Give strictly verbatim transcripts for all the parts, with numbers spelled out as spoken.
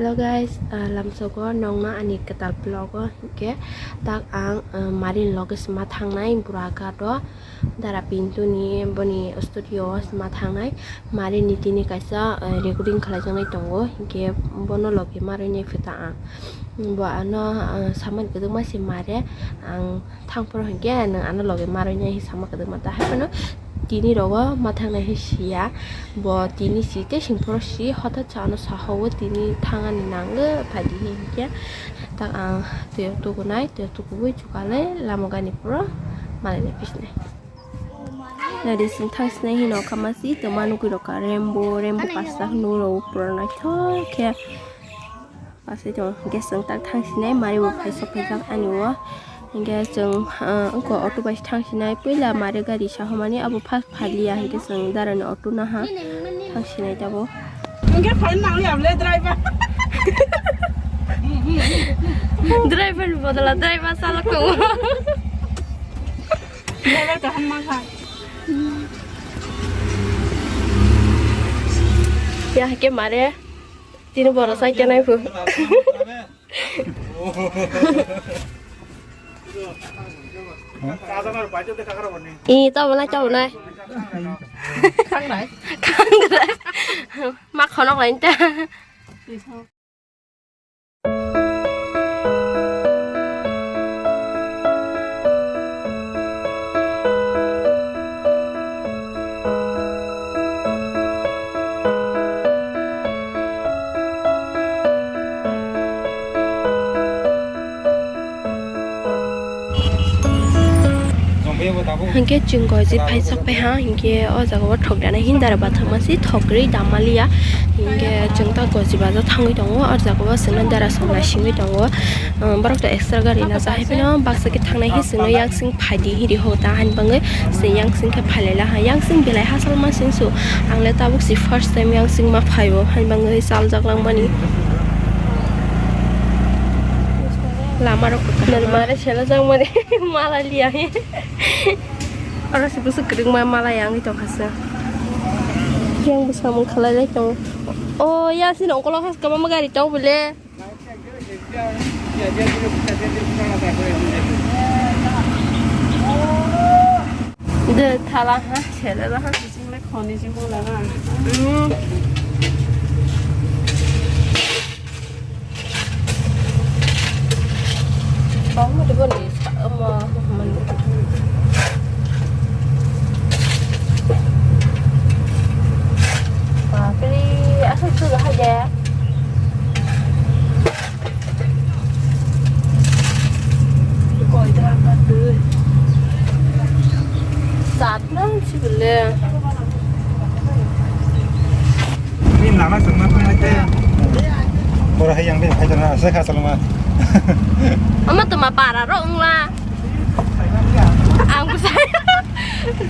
Hello guys, ah, lamsogo nongno ani kwtal vlog o hinkhe tak ang, ah, Marini loge se ma thangnai Buraghat o, Dara Pintu ni boni studio o se ma thangnai. Marini tini kaisa, ah, recording khlaijaknai tongo, hinkhe bono logi ma rwinai phi ta ang. Bo ano, ah, samani kwbangma se mare, ang thang phoro hinkhe nwng ano logi ma rwinai sama kwbangma ta hai phano tini rogo ma thangnai hai siya. Bo tini si tei sing phoro si hothat sa ano saha o tini thang ani nango phai di hinkhe tak ang twi tukunai, twi tukugwi chukalai lama gani phoro malainai phisnai. Nadi sing thang sinai hino khamasi tongma nukwi rokha rainbow, rainbow kasak nuro pura naithok khe. Asai tongo, hinkhe chwng tak thang sinai, Mari bo phai sok phaijak ani o. Hinkhe chwng, ah, wngkha auto bai thang sinai, puila Mari gari sahomani abo first phaliya, hinkhe chwng Dara ni auto naha thang sinai tabuk. Hinkhe phai nang ya le driver. Driver ni bodola driver salok tongo. Driver kaham mankha. Ya, hinkhe Mari. Tini boro sai khe nai phu. I, tamo nai, tamo nai. Khangnai. Khangnai. Ma khonok lai ta. Hinkhe chwng Goji phai sok phai ha, hinkhe o jaga o thok dana hin dara bathang ma si thok rwi dam maliya. Hinkhe chwng ta Goji bazar thangwi tongo, o jaga o chwngno dara songna singwi tongo. Borok to extra gari na chahai phano baksa khe thangnai hi chwngno yaksing phaidi hiri ho ta hani bangwi se yaksing khe phailai laha. Yaksing belai hachal ma singsu, ang le tabuk si first time yaksing ma phaio hani bangwi chaljak langmani. Lama rok kwkhwrang mare sela jak mani mala liya hi. Oro se bwswk kwrwngma mala yangwi tongkha se. Yang bwsamung khalai lai tongo. O ya sini ongkolo has kwbangma gari tongo bole. De thala ha sela ha sising le khoni si mula na. Bang mo de boni sa mo man. Bapre, asal tu ha ya. Satnam si bole. Ni lama sengma phainai te. Boro hai yang de phai jana asa kha salma. Ama to ma para ro ungla. Ang bwsai.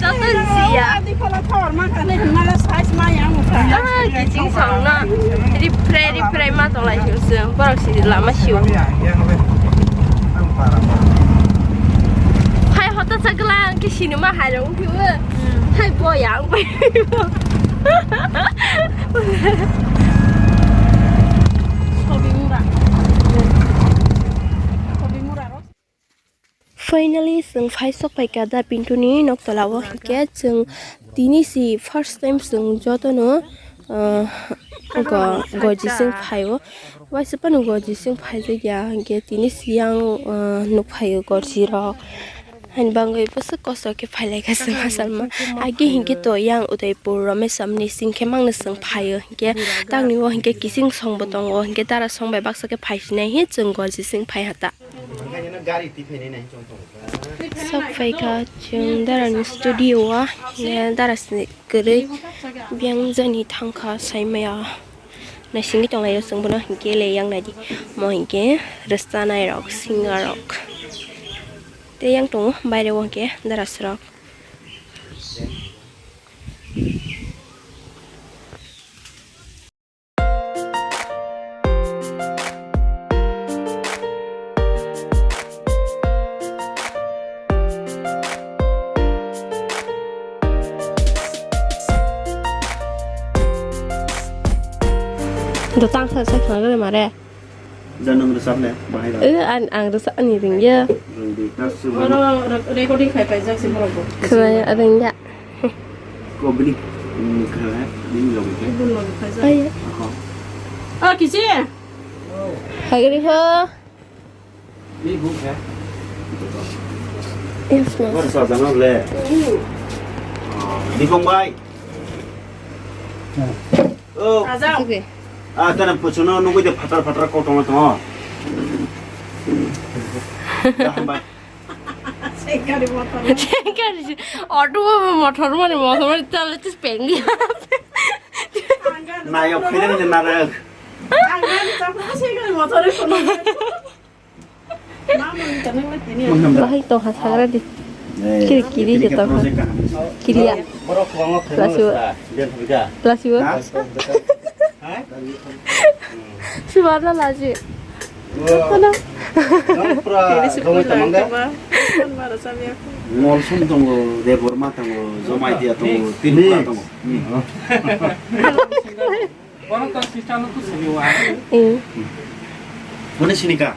Joto ni siya. Adi phala thor ma khane hwnmale size ma yang kha. Ah, kiching song na. Ripre, ripre ma tong lai hiu se. Borok si lama siu. Hai hota sa gla ang ke sinima hai rong hiu. Hai bo yang bai. Shopping mura. Shopping mura ro. Finally, chwng phai sok phaikha da Pintu ni nok tola o, hinkhe chwng tini si first time chwng jotono, ah, go-, goji chwng phaio. Waisa phano goji chwng phaijakya, hinkhe tini si yang, ah, nuk phaio goji rok. Hani bangwi bwswk kosto khe phailaikha chwng asalma. Agi hinkhe to yang Udaipur Romesam ni sing khe mangno chwng phaio, hinkhe tangni o hinkhe kiching song bo tongo, hinkhe dara song bai baksa khe phaisinai hi chwng goji chwng phai hata. Sok phaikha chwng dara ni studio o, hinkhe dara se kwrwi biyang jani thangkha saimaya. Naisingwi tonglaio chwng bono hinkhe le yang naidi. Mo hinkhe rwchanai rok, singer rok. Tei yang tongo baire o hinkhe dara srok. Do tang sa sa khna gari mare. Janam resap le, bahai da. Eh, an, ang resa ani ringya. Rungdi, tas su Oro re-, recording khai paijak se borok bo. Khna ringya. Ko bini, hmm, khna, bini logi ke. Bun logi paijak. Ai. Ako. Oh, kisi? Hai gari ho. Yes, ma'am. Bar sa jana le. Dipong bai. Oh. Ajam. Okay. Ah, tana puchuno nugui de phatar phatar kotong tongo. Dah, bai. Sengkari motor. Sengkari si-, auto motor mani motor mani tale tis pengdi. Nayok khaidani de narok. Ang gari chapra sengkari motor kono. Bahai tongkha sagra di. Kiri, kiri je tongkha. Kiriya. Borok kwbangma famous Lasibo. Lasibo. Ha? Subarna laji. Kono. Nang pura dongwi tongmang da? Molsom tongo, Debbarma tongo, Jamatia tongo, Tripura tongo. Bono to sister no to sini wa. Eh. Bono sini ka?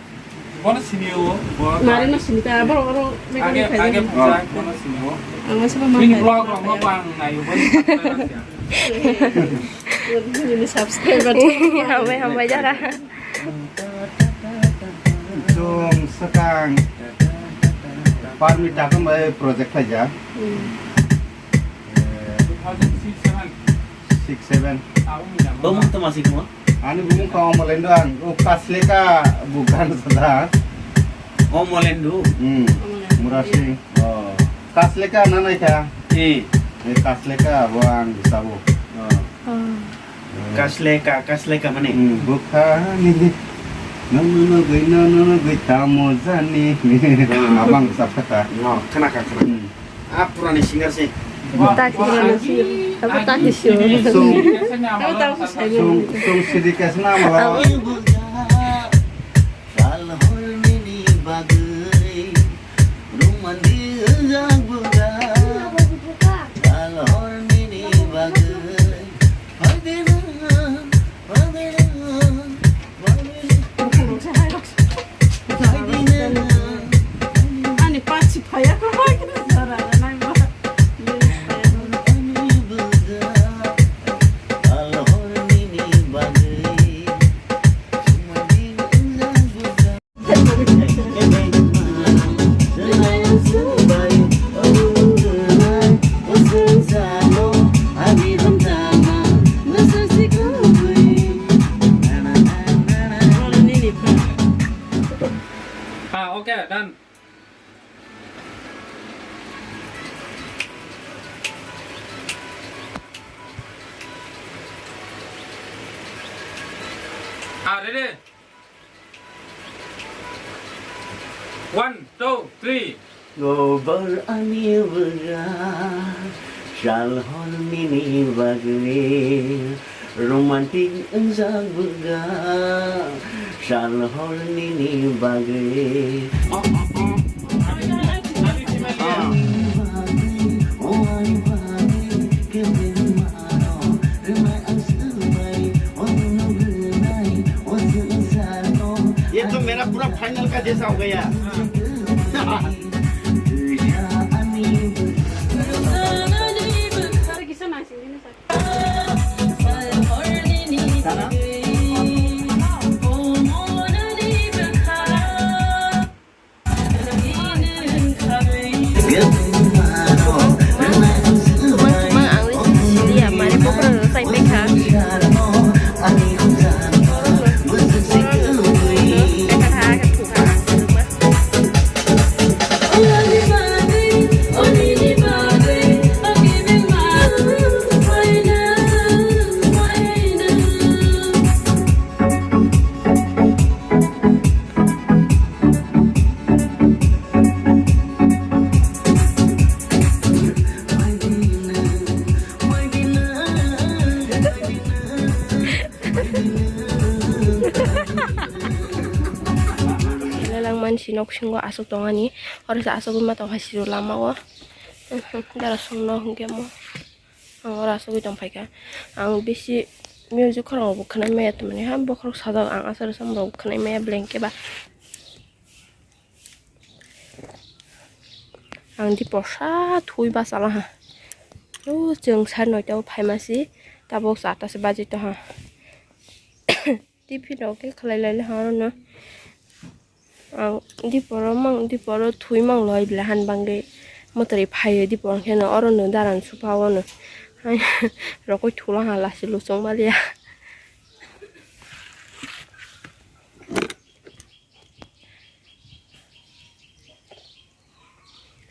Bono sini o, bono to Mari no sini ka, boro, boro, age, age bujak, bono sini o. Ang masa ma. Bini vlog rok no bang na yo, bono subscriber ya. Ini subscriber. Hambai, hambai jara. Jong sekang. Parmi takam bai project aja. Hmm. Two thousand six, seven. Six, seven. Bumung tama si kuma? Ani bumung ka Omolendu ang. O Kasleka bukan sada. Omolendu? Hmm. Murasing. Oh. Kasleka nanai ka? Eh. Eh, Kasleka bo ang sabo. Oh. Oh. Kasleka, Kasleka mane? Hmm, bukhani. Nono nogoi, nono nogoi tamo jani. Hmm. Abang sapkata. No, khana ka, khana. Hmm. Ah, purani singer se. Taki purani singer. Apa taki singer? Song, song, song sidi kesna mala. Sal hormini bagwi, rumandi ujak buga. Sal hormini bagwi, phaidena, phaidena, phaidena. Ani pachi phaya ko ba kina jora nai ba. Sal hormini bagwi, rumandi ujak buga. Ah, okay, done. Ah, ready? One, two, three. Gobar ani buga, sal hormini bagwi, romantic wngjak buga, sal hormini bagwi. ये तो मेरा पूरा फाइनल का जैसा हो गया। Lelang mansi nok singo aswk tongani, oro se aswk ma tongkha siro lama o. Dara songno hwnkhe mo. Ang oro asugui tongphaikha. Ang bisi Music khorang bo khwnai maya tongmani ha, bokhorok sajak ang asari samrok khwnai maya blanket ba. Ang dipor sa thui bachala ha. O chwng sari noita o phaima si, tabuk charta se baji to ha. Tiffin rok khe khlai lai ha oro no. Ang diporo mang, diporo thui mang loi bela han bangwi motri phaio dipor khe no oro no daran supa o no. Rokoi thula ha lasi lusong maliya.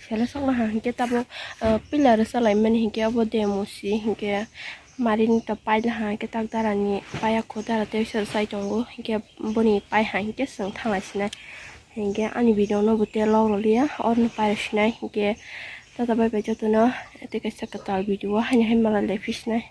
Sele sokma ha hinkhe tabuk, ah, pillar rwsa lai mani hinkhe obo demo si hinkhe marini to paila ha hinkhe tak darani paya kho dara tei sir sai tongo hinkhe boni pai ha hinkhe chwng thanglai sinai hinkhe ani video no bo tei log rwliya oroni pai rw sinai hinkhe tata bai bai jotono tei kaisa kwtal video o haino hai malai lai phi sinai.